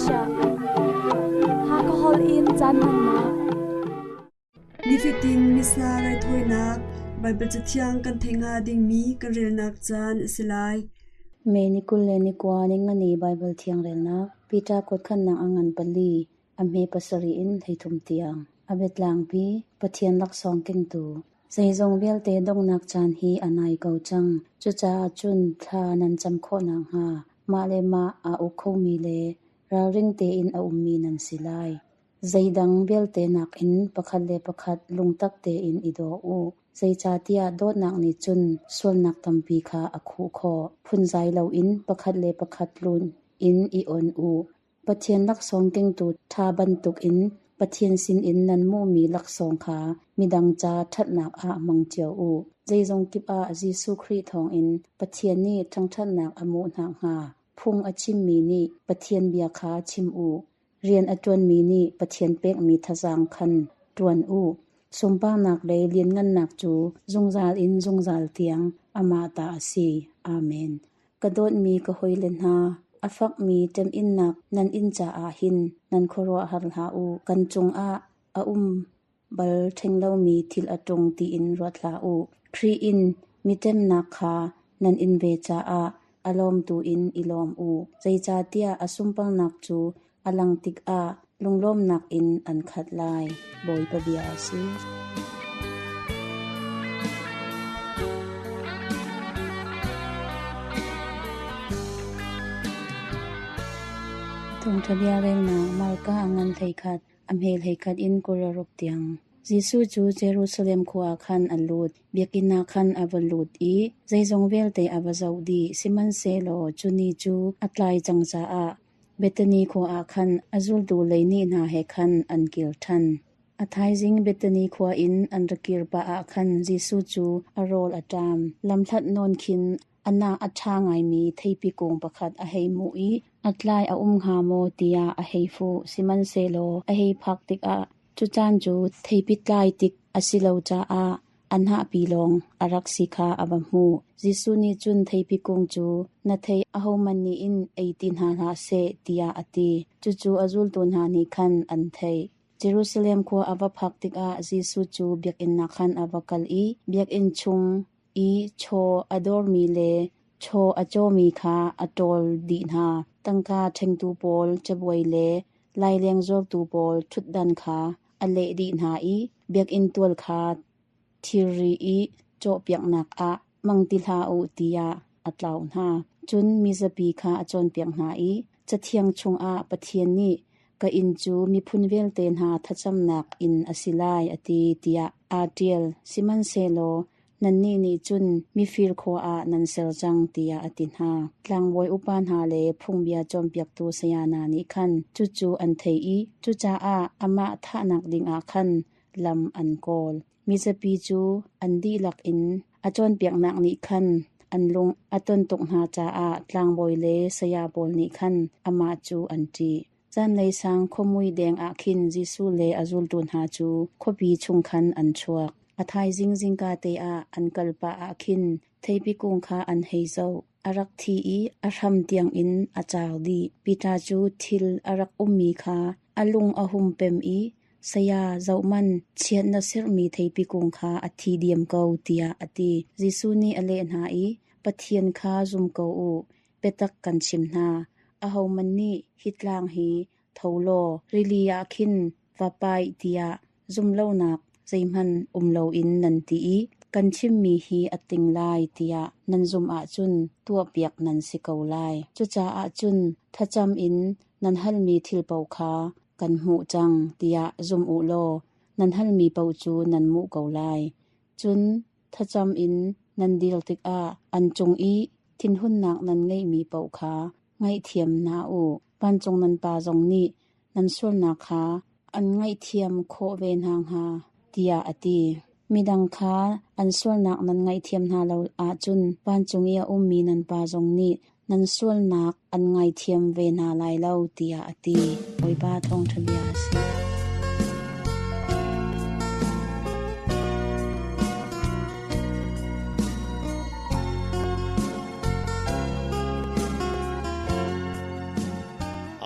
Asia. Hakha holh in caan hmannak. Nifatin Missa raithawinak Baibal Cathiang kan theih hnga dingmi kan relnak caan a si lai. May ni 29 ningani Baibal Thiang relnak Peter kuatkhannak a ngan pali, a hme pasarih in 33 tiang. A biatlangpi, Pathian laksawng kengtu. Zeizong vialte donghnak caan hi a nai ko cang. Cucaah cun thla nan cam khawh nakhnga mah le mah aa uk khomi le ralring tein a ummi nan si lai. Zeidang vialte nakin pakhat le pakhat lungtak tein i daw u. Zeicahtiah dawtnak nih cun sualnak tampi kha a khuh khawh. Phunzai loin pakhat le pakhat tlun in i on u. Pathian laksawng kengtu ṭha bantukin Pathian sinin nan hmuhmi laksawng kha midang ca ṭhatnak ah hmang cio u. Zeizong kip ah Jesuh Khrih thawngin Pathian nih ṭhangṭhatnak a hmuh nakhnga phung a chimmi nih Pathian bia kha chim u. Rian a ṭuanmi nih Pathian pekmi thazaang khan ṭuan u. Sunparnak le lianngannak cu zungzal in zungzal tiang amah ta a si. Amen. Ka dawtmi ka hawile hna, a fakmi ṭeminnak nan inn caah hin nan khuaruahhar hlah u. Kan cungah a um bal ṭheng lomi thil a ṭung tiin ruat hlah u. Khrih in mi ṭemnak kha nan in ve caah a lawmtu in i lawm u. Zeicahtiah a sunparnak cu a lang tikah lunglawmnak in an khat lai. Bawipa bia a si. Thawngṭha bia relnak Marka a ngan 11, a hme 11 in 26 tiang. Jesuh cu Jerusalem khua ah khan a lut. Biakinn ah khan a va lut i zeizong vialte a va zoh dih. Sihmanhsehlaw cu ni cu a tlai cang caah Bethany khua ah khan a zultu 12 hna he khan an kir ṭhan. A thaizing Bethany khua in an ra kir pah ah khan Jesuh cu a rawl a ṭam. Lamhlat nawn khin a nah a ṭha ngaimi theipi kung pakhat a hei hmuh i a tlai a um hnga maw tiah a hei fuh. Sihmanhsehlaw a hei phak tikah cu caan cu theipi tlai tik a si lo caah a hnahpi lawng a rak si kha a va hmuh. Jesuh nih cun theipi kung cu na thei ahohmanh nih in ei ti hna hlah seh tiah a ti. Cucu a zultu hna nih khan an theih. Jerusalem khua a va phak tikah Jesuh cu biakinn ah khan a va kal i biakinn chung i chaw a dawrmi le chaw a cawmi kha a ṭawl dih hna. Tangka ṭhengtu pawl cabuai le laileng zuartu pawl ṭhutdan kha a leh dih hna i biakinn tual kha thirhri i cawhpiaknak ah hmang ti hlah u tiah a tlauh hna. Cun mizapi kha a cawnpiak hna i Cathiang chungah Pathian nih ka inn cu miphun vialte hna thlacamnak inn a si lai a ti tiah aa ṭial. Sihmanhsehlaw nannih nih cun mifir khua ah nan ser cang tiah a ti hna. Tlangbawi upa hna le phungbia cawnpiaktu saya hna nih khan cucu an theih i cucaah amah thahnak dingah khan lam an kawl. Mizapi cu an dihlak in a cawnpiaknak nih khan an lung a ton tuk hna caah tlangbawi le saya pawl nih khan amah cu an ṭih. Zanlei sang khuamui deng ah khin Jesuh le a zultu hna cu khuapi chung khan an chuak. A thaizing zingka te ah an kal pah ah khin theipi kung kha an hei zoh. A rak thi i a hram tiangin a car dih. Peter cu thil a rak ummi kha a lung a hung pem i, Saya, zohhmanh, chiat na serhmi theipi kung kha a thi diam ko, tiah a ti. Jesuh nih a leh hna i, Pathian kha zum ko u. Biatak kan chim hna, ahohmanh nih hi tlang hi tho law rili ah khin va paih tiah zumhlonak zeihmanh um loin nan ti i kan chimmi hi a ting lai tiah nan zumh ahcun tuahpiak nan si ko lai. Cucaah cun thlacam in nan halmi thil paoh kha kan hmuh cang tiah zum u law nan halmi paoh cu nan hmuh ko lai. Cun thlacam in nan dir tikah an cung i thinhunnak nan ngeihmi paoh kha ngaihthiam hna u. Vancung nan Pa zong nih nan sualnak kha an ngaihthiam khawh ve hna hnga, tiah a ti. Midang kha an sualnak nan ngaihthiam hna lo ahcun vancung i a ummi nan Pa zong nih nan sualnak an ngaithiam ve hna lai lo, tiah a ti. Bawipa thawngṭha bia a si.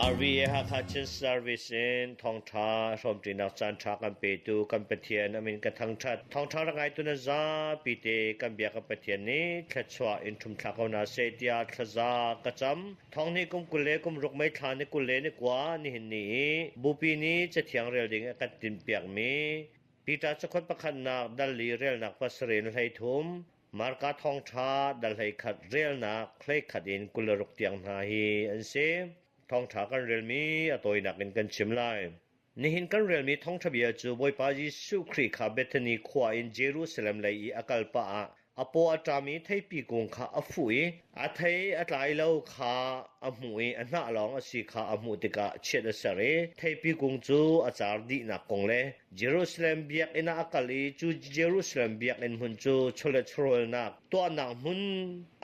RVA Hakha Chin Service in thawngṭha hrawmṭinak caanṭha kan petu kan Pathian amin ka thangṭhat. Thawngṭha rak ngaitu na zapi te kan bia kan Pathian nih thluachuah in ṭhumthlak ko hna seh tiah thlaza ka cam. Thawng nih kum 20 le kum ruk mei thla ni 20 le ni kua nihin ni i Bupi nih cathiang rel ding a kan tinhpiakmi Peter cakuat pakhatnak dal li relnak pasarih in 13, Marka thawngṭha dal 11 relnak 11 in 26 tiang hna hi an si. Thawngṭha kan relmi a tawinak in kan chim lai. Nihin kan relmi thawngṭha bia cu Bawipa Jesuh Khrih kha Bethany khua in Jerusalem lei i a kal pah ah a paw a ṭam i theipi kung kha a fuh i a thei a tlai lo kha a hmuh i a hnah lawng a si kha a hmuh tikah chiat a ser i theipi kung cu a car dihnak kong le Jerusalem biakinn ah a kal i cu Jerusalem biakinn hmun cu chawlet chawhrawlnak tuahnak hmun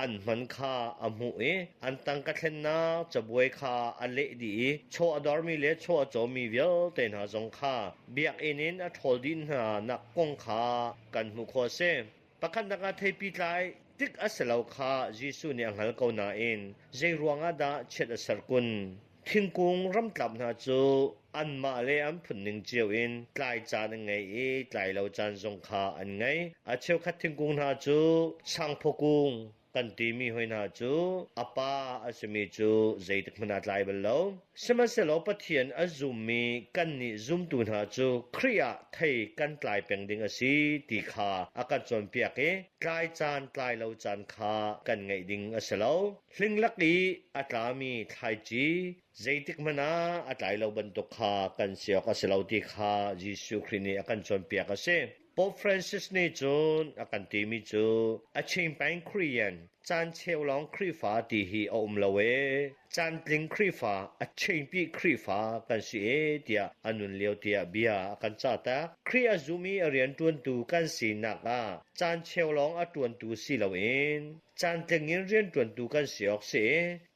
an hman kha a hmuh i an tangka thlennak cabuai kha a leh dih i chaw a dormi le chaw a cawmi vialte hna zong kha biakinn in a ṭhawl dih hna nak kong kha kan hmuh khawh a si. Pakhatnak ah theipi tlai tik a si lo kha Jesuh nih a hngal ko nain zei ruangah dah chiat a ser kun? Thingkung ramtlap hna cu anmah le an phunning cio in tlai caan an ngei i tlai lo caan zong kha an ngei. A cheukhat thingkung hna cu sangphaw kung, kan timi hoi hna cu a pa a simi cu zeitik hmanh ah tlai bal lo. Sihmanhsehlaw Pathian a zummi kannih zumtu hna cu Khrih ah thei kan tlai peng ding a si ti kha a kan cawnpiak i tlai caan tlai lo caan kha kan ngeih ding a si lo. Hlinglak i a tlami thlaici zeitik hmanh ah a tlai lo bantuk kha kan si awk a si lo ti kha Jesuh Khrih nih a kan cawnpiak a si. Pope Francis nih cun a kan timi cu a chingpeng Korean caan cheu lawng Khrihfa ti hi a um lo ee. Caantling Khrihfa, a chingpi Khrihfa kan si ee tiah a nun lio tiah bia a kan cah tak. Khrih a zum i a rianṭuantu kan sinak ah caan cheu lawng a ṭuantu si loin Caantling in rianṭuantu kan si awk si.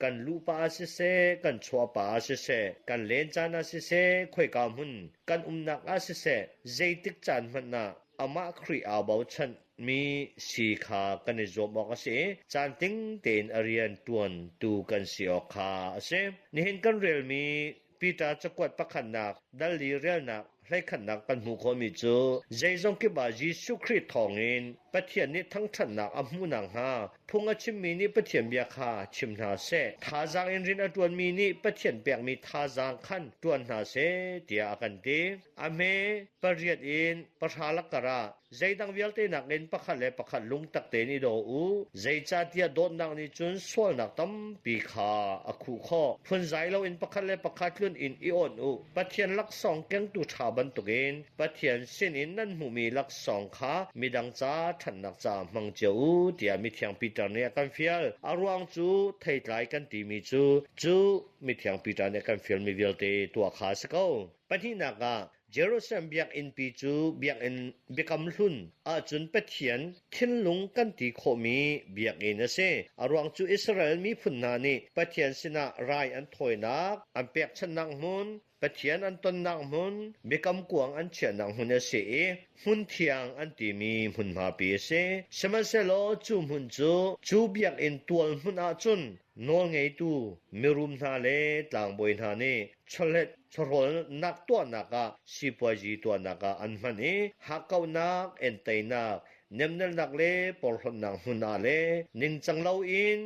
Kan luh pah ah siseh, kan chuah pah ah siseh, kan len caan ah siseh, khoika hmun kan umnak ah siseh, zeitik caan hmanh ah amah Khrih aa bochan mi si kha kan i zuam awk a si i caantling tein a rian ṭuantu kan si awk kha a si. Nihin kan relmi Peter cakuat pakhatnak dal li relnak hleikhatnak kan hmuh khawhmi cu zeizong kip ah Jesuh Khrih thawngin Pathian nih thangṭhatnak a hmuh nakhnga phung a chimmi nih Pathian bia kha chim hna seh. Thazaang in rian a ṭuanmi nih Pathian pekmi thazaang khan ṭuan hna seh tiah a kan ti. A hme pariat in pahra lakar ah Zeidang vialte nakin pakhat le pakhat lungtak tein i daw u, zeicahtiah dawtnak nih cun sualnak tampi kha a khuh khawh. Phunzai loin pakhat le pakhat tlun in i awnh u. Pathian laksawng kengtu ṭha bantukin Pathian sinin nan hmuhmi laksawng kha midang ca ṭhatnak caah hmang cio u, tiah mithiang Peter nih a kan fial. A ruang cu theitlai kan timi cu, cu mithiang Peter nih a kan fialmi vialte tuah kha a si ko. Pahnihnak ah, Jerusalem biakinnpi cu biakinn biakam hlun ahcun Pathian thinlung kan ti khawhmi biakinn a si. A ruang cu Israel miphun hna nih Pathian sinah rai an thawinak, an pekchanhnak hmun, Pathian an tonnak hmun, biakam kuang an chiahnak hmun a si i hmun thiang an timi hmunhmapi a si. Sihmanhsehlaw cu hmun cu cu biakinn tual hmun ahcun nawlngeitu mirum hna le tlangbawi hna nih chawlet chawhrawlnak tuahnak ah sipuazi tuahnak ah an hman i hakkauhnak entainak nemnelnak le porhlawtnak hmun ah le ningcang loin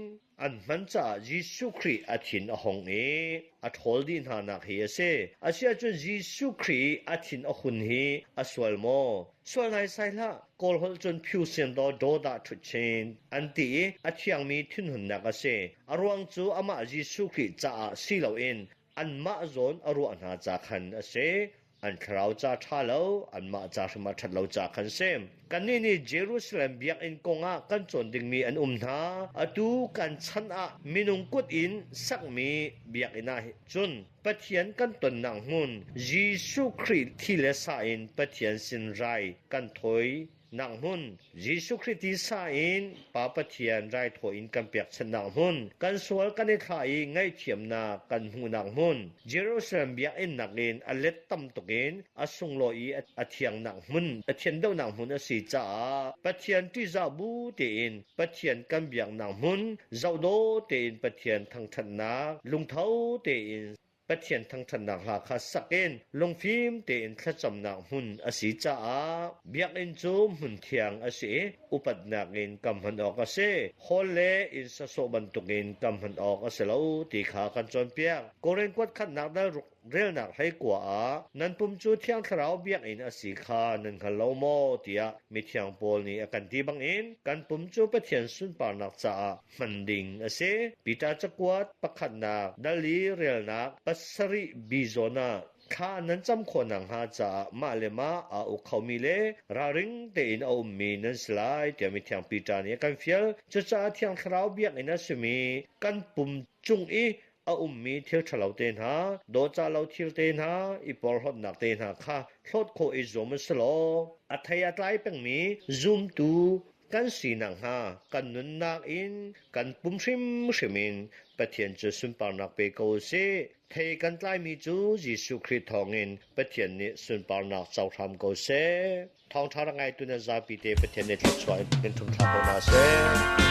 an hman caah Jesuh Khrih a thin a hung i a ṭhawl dih hna nak hi a si. Asiahcun Jesuh Khrih a thin a hun hi a sual maw? Sual naisai hlah. Kawl holh cun phu sian daw daw dah ṭhut chin an ti i a thiangmi thinhunnak a si. A ruang cu amah Jesuh Khrih caah si loin anmah zawn a ruah hna ca khan a si. An thlarau ca ṭha lo, anmah ca hrim ah ṭhat lo ca khan si. Kannih nih Jerusalem biakinn kong ah kan cawn dingmi an um hna. Atu kan chan ah minung kut in sakmi biakinn ah cun Pathian kan tonnak hmun Jesuh Khrih thi le sa in Pathian sin rai kan thawi nak hmun Jesuh Khrih tisa in Pa Pathian raithawi in kan pekchanhnak hmun kan sual kan i thlah i ngaihthiamnak kan hmuhnak hmun Jerusalem biakinn nakin a let tam tuk in a sunglawi i a thiangnak hmun a thian deuhnak hmun a si caah Pathian ṭihzah bu tein Pathian kan biaknak hmun zohdaw tein Pathian thangṭhatnak lungtho tein. Pathian thangṭhatnak hla kha sak in lungfim tein thlacamnak hmun a si caah biakinn cu hmun thiang a si i upatnak in kan hman awk a si. Hall le inn sawsawh bantukin kan hman awk a si lo ti kha kan cawnpiak. Korin kuat khatnak dal ruk relnak hleikua ah nan pum cu Thiang Thlarau biakinn a si kha nan hngal lo maw tiah mithiang Paul nih a kan ti bangin kan pum cu Pathian sunparnak caah hman ding a si. Peter cakuat pakhatnak dal i relnak pasarih bi zawn ah thla nan cam khawh nakhnga caah mah le mah aa uk khomi le ralring tein a ummi nan si lai tiah mithiang Peter nih a kan fial. Cucaah Thiang Thlarau biakinn a simi kan pum cung i a ummi thil ṭhalo te hna, dawhcah lo thil te hna, i porhlawtnak te hna kha hlawt khawh i zuam a si law, a thei a tlai pengmi zumtu kan si nakhnga kan nunnak in kan pum hrimhrim in Pathian cu sunparnak pe ko u sih. Thei kan tlaimi cu Jesuh Khrih thawngin Pathian nih sunparnak co hram ko seh. Thawngṭha rak ngaitu nan zapi te Pathian nih thluachuah in ṭhumthla ko hna seh.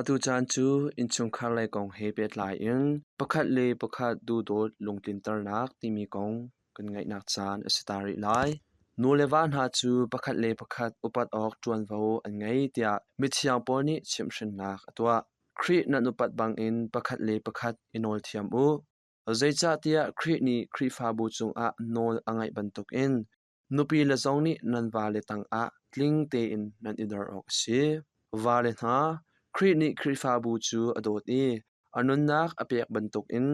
Atu caan cu innchungkhar lei kong he pehtlai in pakhat le pakhat duhdawt lungtlinternak timi kong kan ngaihnak caan a si ta rih lai. Nu le va hna cu pakhat le pakhat upat awk ṭuanvo an ngei tiah mithiang Paul nih chimhhrinnak a tuah. Khrih nan upat bangin pakhat le pakhat i nawl thiam u. Zeicahtiah Khrih nih Khrihfabu cungah nawl a ngaih bantukin nupi le zong nih nan vale tangah tling tein nan i dor awk a si. Vale hna, Khrih nih Khrihfabu cu a dawt i a nunnak a pek bantukin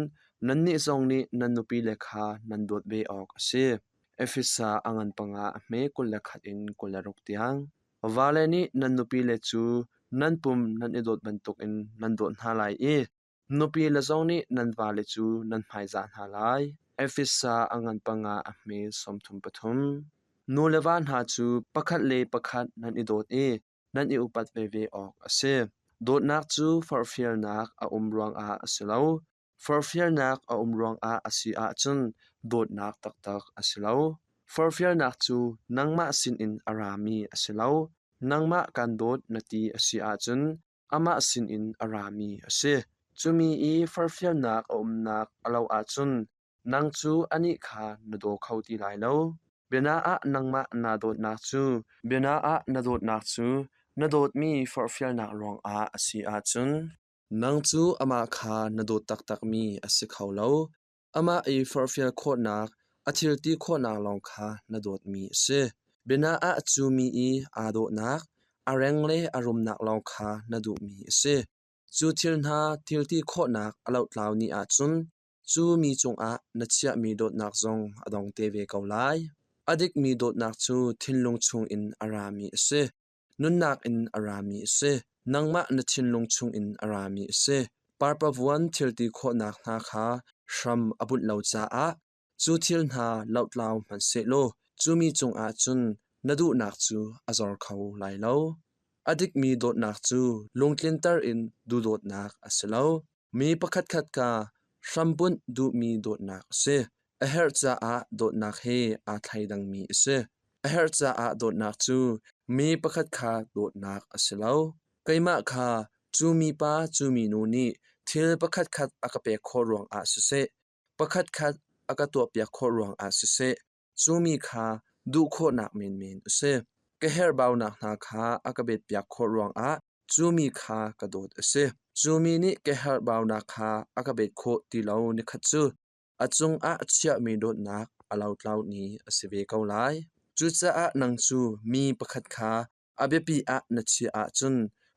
nannih zong nih nan nupile kha nan dawt ve awk a si. Efesa a ngan panga a hme 21 in 26 tiang. Vale nih nan nupile cu nan pum nan i dawt bantukin nan dawt hna lai i Nupile zong nih nan vale cu nan hmaizah hna lai. Efesa a ngan panga a hme 33. Nu le va hna cu pakhat le pakhat nan i dawt i nan i upat veve awk a si. Dawtnak cu forhfialnak a um ruangah a si lo. Forhfialnak a um ruangah a si ahcun dawtnak taktak a si lo. Forhfialnak cu nangmah sinin a rami a si lo. Nangmah kan dawt na ti a si ahcun amah sinin a rami a si. Cumi i forhfialnak a umnak a lo ahcun nang cu anih kha na daw kho ti lai lo. Biana ah nangmah naa dawtnak cu biana ah na dawtnak cu na dawtmi forhfialnak ruangah a si ahcun nang cu amah kha na dawt taktakmi a si kho lo. Amah i forhfial khawhnak, a thil ti khawhnak lawng kha na dawtmi a si. Biana ah cu mi i aa dawhnak, a reng le a rumnak lawng kha na duhmi a si. Cu thil hna thil ti khawhnak a lohtlau ni ahcun cu mi cungah na chiahmi dawtnak zong a dong te ve ko lai. A dikmi dawtnak cu thinlung chungin a rami a si. Nunnak in a rami a si. Nangmah na thinlung chungin a rami a si. Parpavuan thilti khawhnak hna kha hram a bunh lo caah cu thil hna lohtlau hmanhsehlaw cu mi cungah cun na duhnak cu a zor kho lai lo. A dikmi dawtnak cu lungtlinter in duhdawtnak a si lo. Mi pakhatkhat ka hrambunh duhmi dawtnak a si. A herh caah dawtnak he aa thleidangmi a si. A herh caah dawtnak cu mi pakhat kha dawtnak a si lo. Keimah kha cu mipa cu minu nih thil pakhatkhat a ka pek khawh ruangah siseh, pakhatkhat a ka tuahpiak khawh ruangah siseh, cu mi kha duh khawhnak menmen a si. Ka herhbaunak hna kha a ka betpiak khawh ruangah cu mi kha ka dawt a si. Cu mi nih ka herhbaunak kha a ka bet khawh ti lo nikhat cu a cungah chiahmi dawtnak a lotlau ni a si ve ko lai. Cucaah nang cu mi pakhat kha a biapi ah na chiah ahcun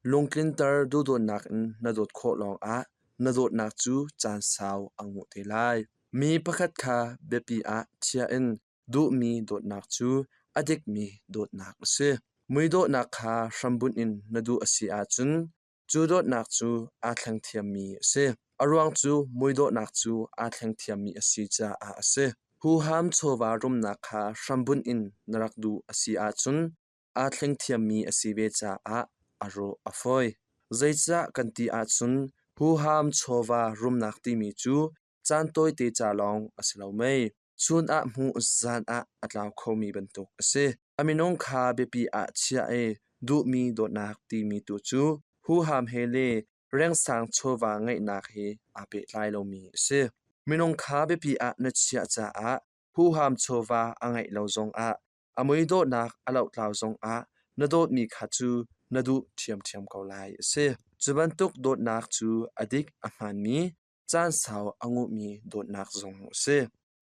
lungtlinter duhdawtnak in na dawt khawh lawngah na dawtnak cu caan sau a nguh te lai. Mi pakhat kha biapi ah chia in duhmi dawtnak cu a dikmi dawtnak a si. Muidawhnak kha hrambunh in na duh a si ahcun cu dawtnak cu aa thleng thiammi a si. A ruang cu muidawhnak cu aa thleng thiammi a si caah a si. Huham chawva rumnak kha hrambunh in na rak duh a si ahcun aa thleng thiammi a si ve caah a rawh a fawi. Zeicah kan ti ahcun huham chawva rumnak timi cu. Caan tawite ca lawng a si lo mei? Chun ah hmuh, zan ah a tlau khomi bantuk a si. A minung kha biapi ah chiah i duhmi dawtnak timi tu cu huham he le rengsang chawva ngeihnak he aa pehtlai lomi a si. Minung kha biapi ah na chiah caah huham chawva a ngeih lo zongah a mui dawhnak a lohtlau zongah na dawtmi kha cu na duh ṭhiamṭhiam ko lai a si. Cu bantuk dawtnak cu a dik a hmaanmi, caan sau a nguhmi dawtnak zong a si.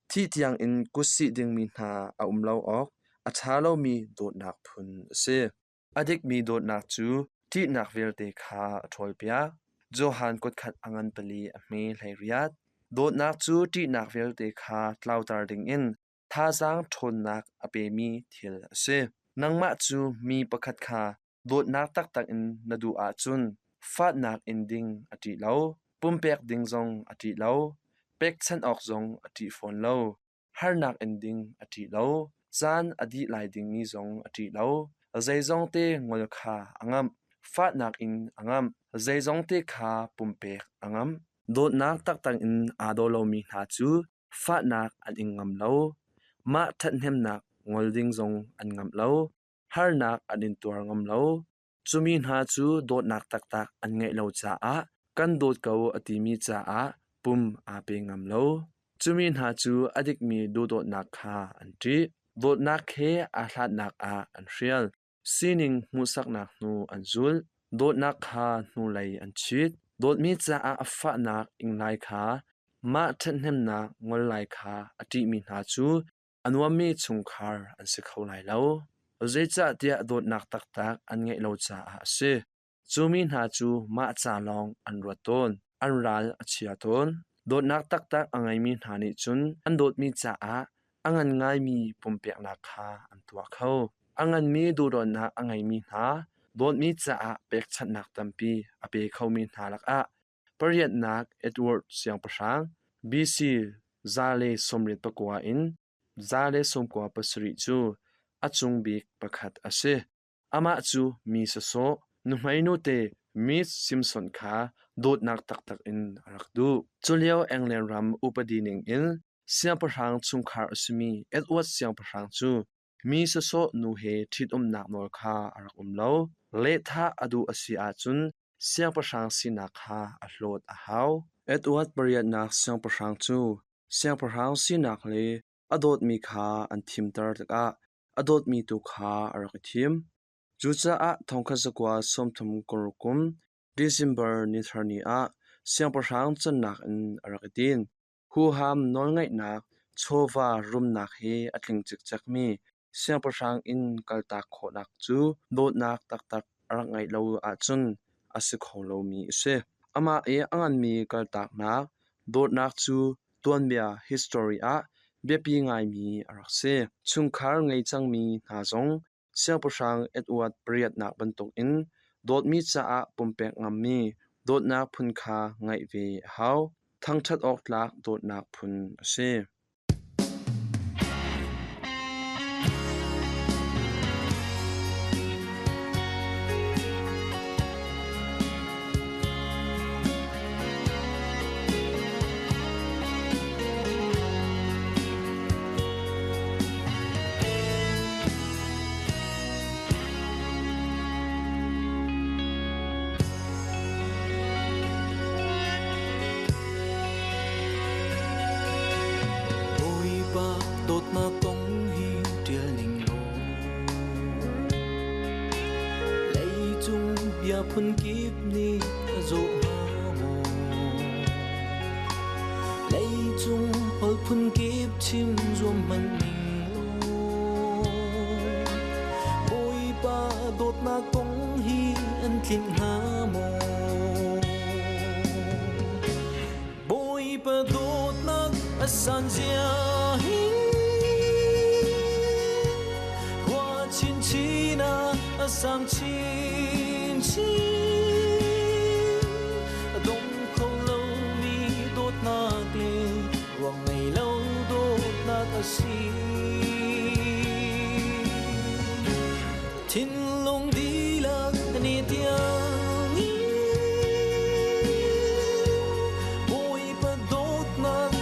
Thih tiangin kutsih dingmi hna a um lo awk a ṭha lomi dawtnak phun a si. A dikmi dawtnak cu ṭihnak vialte kha a ṭhawlpiak. Johan kutkhat a ngan pali a hme 18. Dawtnak cu ṭihnak vialte kha tlauter dingin thazaang ṭhawnnak a pemi thil a si. Nangmah cu mi pakhat kha dawtnak taktak in na duh ahcun fahnak in ding a ṭih lo, pumpek ding zong a ṭih lo, pekchanh awk zong a ṭih fawn lo, harnak in ding a ṭih lo, caan a dih lai dingmi zong a ṭih lo, zeizongte ngol kha a ngamh, fahnak in a ngamh, zeizongte kha pumpek a ngamh. Dawtnak taktak in aa daw lomi hna cu fahnak an ing ngam lo. Mah ṭhathnemnak ngol ding zong an ngamh lo. Harnak an intuar ngam lo. Cumi hna cu dawtnak taktak an ngeih lo caah kan dawt ko a timi caah pum aa pe ngam lo. Cumi hna cu a dikmi duhdawtnak kha an ṭih. Dawtnak he aa hlatnak ah an hrial. Sining hmuhsaknak hnu an zulh. Dawtnak kha hnulei an chit. Dawtmi caah a fahnak ing lai kha, mah ṭhathnemnak ngol lai kha a ṭihmi hna cu a nuammi chungkhar an si kho lai lo. Zeicahtiah dawtnak taktak an ngeih lo caah a si. Cu mi hna cu mah ca lawng an ruat tawn. An ral a chia tawn. Dawtnak taktak a ngeimi hna nih cun an dawtmi caah a ngan ngaimi pumpeknak kha an tuah kho. A nganmi duhdawtnak a ngeimi hna dawtmi caah pekchanhnak tampi a pe khomi hna lakah pariatnak Edward Siangpahrang BC 189 in 197 cu a cung bik pakhat a si. Amah cu mi sawsawh, nuhmei nute Miss Simpson kha dawtnak taktak in a rak duh. Culio England ram upadi ningin siangpahrang chungkhar a simi Edward Siangpahrang cu mi sawsawh nu he ṭhitumnak nawl kha a rak um lo. Lehthah a duh a si ahcun siangpahrang sinak kha a hlawt a hau. Edward pariatnak siangpahrang cu siangpahrang sinak le a dawtmi kha an thimter tikah a dawtmi tu kha a rak i thim. Cucaah 1936 kum December nithar ni ah siangpahrang cannak in a rak i din. Huham nawlngeihnak chawva rumnak he a tling cikcekmi siangpahrang inn kaltak khawhnak cu dawtnak taktak a rak ngeih lo ahcun a si kho lomi a si. Amah i a nganmi kaltaknak dawtnak cu tuanbia history ah biapi ngaimi a rak si. Chungkhar ngei cangmi hna zong siangpahrang Edward pariatnak bantukin dawtmi caah pumpek ngammi dawtnak phun kha ngeih ve a hau. Thangṭhat awk tlak dawtnak phun a si. Bawipa dawtnak kong hi ṭial ning law Leicung bia phunkip nih a zawh hnga maw? Leicung holh phunkip chim zuam hmanh ning law Bawipa dawtnak kong hi an tlinh hnga maw? Bawipa dawtnak a san zia hi Khua chinchin ah a sang chinchin A dong kho lomi dawtnak le ruang ngei lo dawtnak a si. Thinlung dihlak ni tiang in Bawipa dawtnak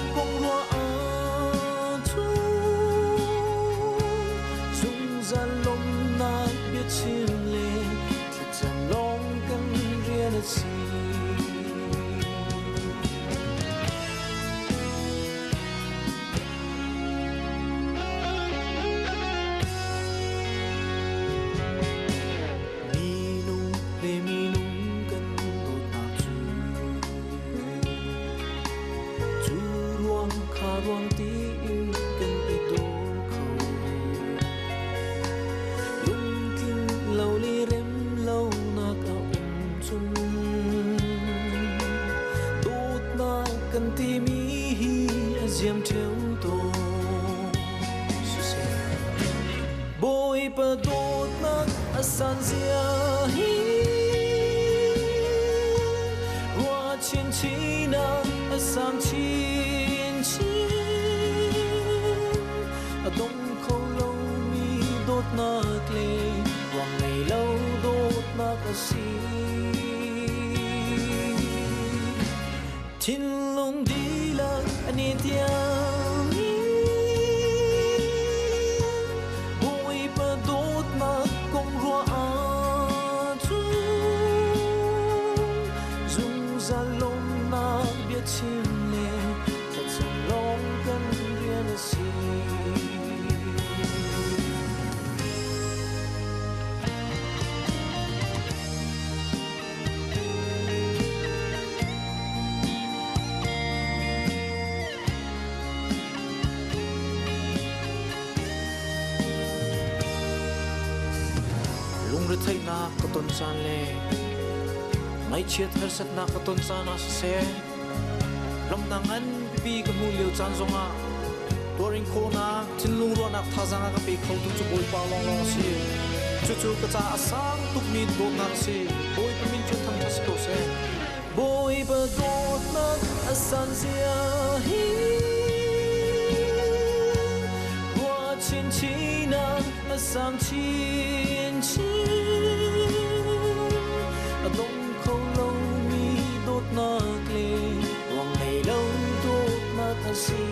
Bawipa dawtnak a san zia hi Ruah chinchin ah a sang chinchin A dong kho lomi dawtnak le ruang ngei lo dawtnak a si. Thinlung dihlak an i tiam i Bawipa dawtnak kong ruah ahcun zungzal lawmhnak biachim le thlacam lawng kan rian a si. Lungretheihnak ka ton caan le ngaihchiat harsatnak ka ton caan ah siseh, lawmhnak nganpipi ka hmuh lio caan zongah tuarin khawhnak thinlung ruahnak thazaang a ka pe khotu cu Bawipa lawnglawng a si. Cucu ka caah a sang tukmi dawtnak a si. Bawipa min cu thangṭhat si ko seh. Bawipa dawtnak a san zia hi ruah chinchin ah a sang chinchin a dong kho lomi dawtnak le ruang ngei lo dawtnak a si.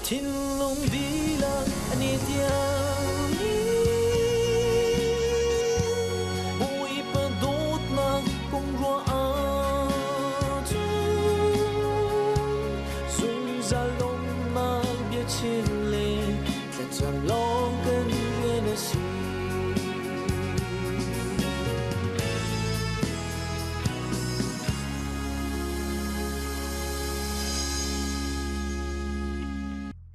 Thinlung dihlak an i tiam i Bawipa dawtnak kong ruah ahcun zungzal lawmhnak biachim le thlacam lawng kan rian a si.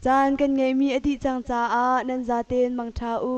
Caan kan ngeihmi a dih cang caah nan zaten mangṭha u.